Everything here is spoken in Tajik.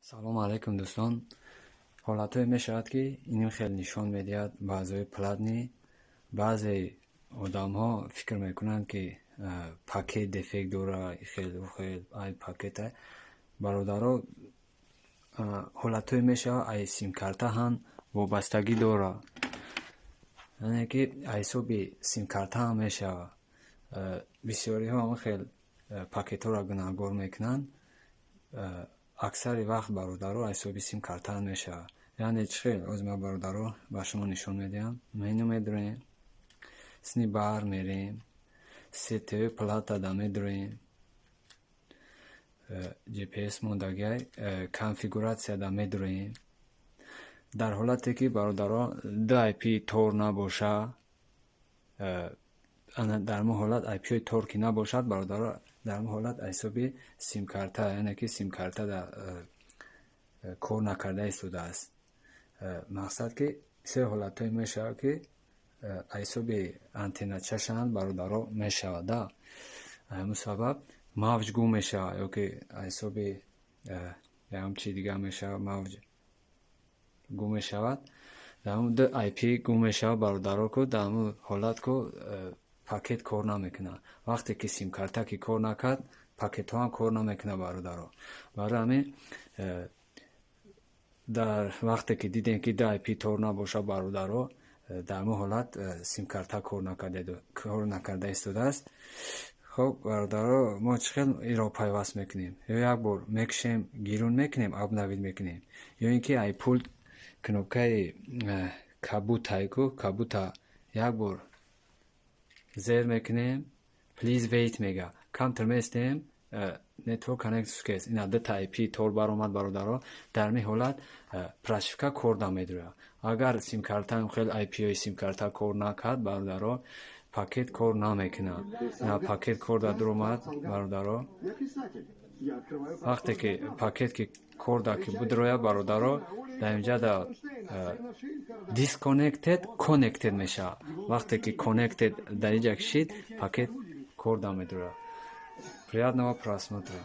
Салому алайкум, дӯстон. Ҳолатҳое мешавад, ки иним хел нишон медиҳад баъзеҳои платный. Баъзе одамҳо фикр мекунанд, ки пакет дефект дора, хел хел ай пакета. Бародаро, ҳолатҳое мешавад, ай симкарта ҳам вобастагӣ дорад, яъне ки ҳисоби симкарта ҳам мешавад. Бисёриҳо ҳамин хел пакетҳоро гунаҳгор мекунанд. Аксари вақт, бародаро, ҳисоби симкарта ҳам мешавад. Яъне чӣ хел? Ҳозир ман, бародаро, ба шумо нишон медиҳам. Меню медуроем, сни бар мерем, сетевой платада медуроем, GPS мондагиай, конфигуратсияда медуроем. Дар ҳолате ки, бародаро, ду IP тор набоша, дар ҳамон ҳолат IP-ҳои тор ки набошад, бародаро, дар ҳамон ҳолат ҳисоби симкарта, яъне ки симкарта кор накарда истодааст. Мақсад, ки се ҳолатҳое мешавад, ки ҳисоби антенначашанд, бародаро, мешавад да. Ҳамин сабаб мавҷ гум мешавад ё ки ҳисоби ягон чизи дигар мешавад, мавҷ гум мешавад. Дар ҳамон ду IP гум мешавад, бародаро, ку дар ҳамон ҳолат ку пакет кор намекунад. Вақте ки симкарта ки кор накард, пакетҳо ҳам кор намекунад, бародаро. Барои ҳамин дар вақте ки дидем, ки ду IP тор набошад, бародаро, дар ҳамон ҳолат симкарта кор накарда истодааст. Хуб, бародаро, мо чӣ хел инро пайваст мекунем? Ё як бор мекушем, гирун мекунем, обновить мекунем, ё ин ки ай пульт кнопкаи кабутай ку, кабута як бор зер мекунем, «Please wait» мега, камтар местем, «Network connect success». Ина дута IP тор баромад, бародаро. Дар ин ҳолат прошивка кор намедурад. Агар симкартаам хел IP-ҳои симкарта кор накард, бародаро, пакет кор намекунад. Пакет кор дар дуромад, бародаро. Вақте ки пакет ки кор дар ки бидрояд, бародаро, дар инҷа disconnected connected мешавад. Вақте ки connected дар инҷа кишид, пакет кор намедурад. Приятного просмотра.